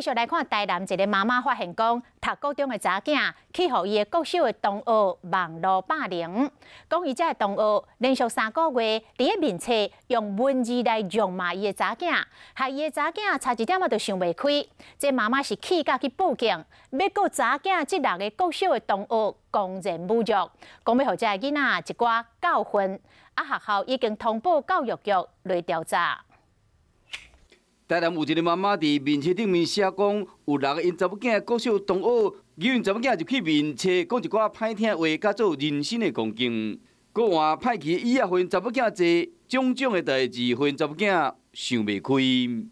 繼續來看台南一个媽媽發現講，讀高中的查囝去予伊的國小的同學網路霸凌，講伊這个同學連續3個月佇咧面冊用文字來辱罵伊的查囝，害伊的查囝差一點仔就想袂開。這媽媽是氣甲去報警，欲告查囝這六个國小的同學公然侮辱，講欲予這个囡仔一寡教訓。啊，學校已經通報教育局來調查。台南有一个媽媽佇面冊頂面寫講，有六个𪜶查某囝國小同學，𪜶𪜶查某囝入去面冊講一寡歹聽話，佮做人身的攻擊。閣換歹去椅仔，予𪜶查某囝坐，種種的代誌，予𪜶查某囝想袂開。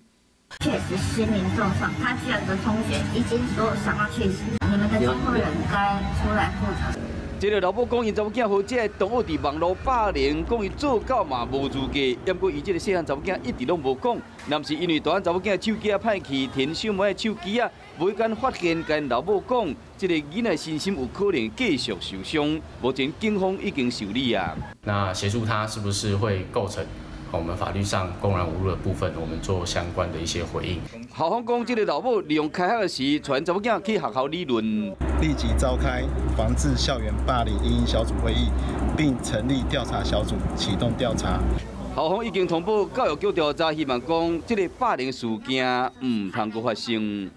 確實心靈受創，他居然跟同學已經說想要去死，你們的監護人該出來負責。這个老母講，𪜶查某囝予這个同學佇網路霸凌，講伊做狗嘛無資格。毋過伊這个細漢查某囝一直攏無講，若毋是因為大漢查某囝手機仔歹去，填小妹的手機仔，無間發現，共𪜶老母講，這个囡仔身心有可能繼續受傷。目前警方已經受理啊。那協助他是不是會構成我們法律上公然侮辱的部分，我們做相關的一些回應。校方講，這个老母利用開學時，傳查某囝去學校理論，立即召開防治校園霸凌因應小組會議，並成立調查小組，啟動調查。校方已經通報教育局調查，希望講這个霸凌事件毋通閣發生。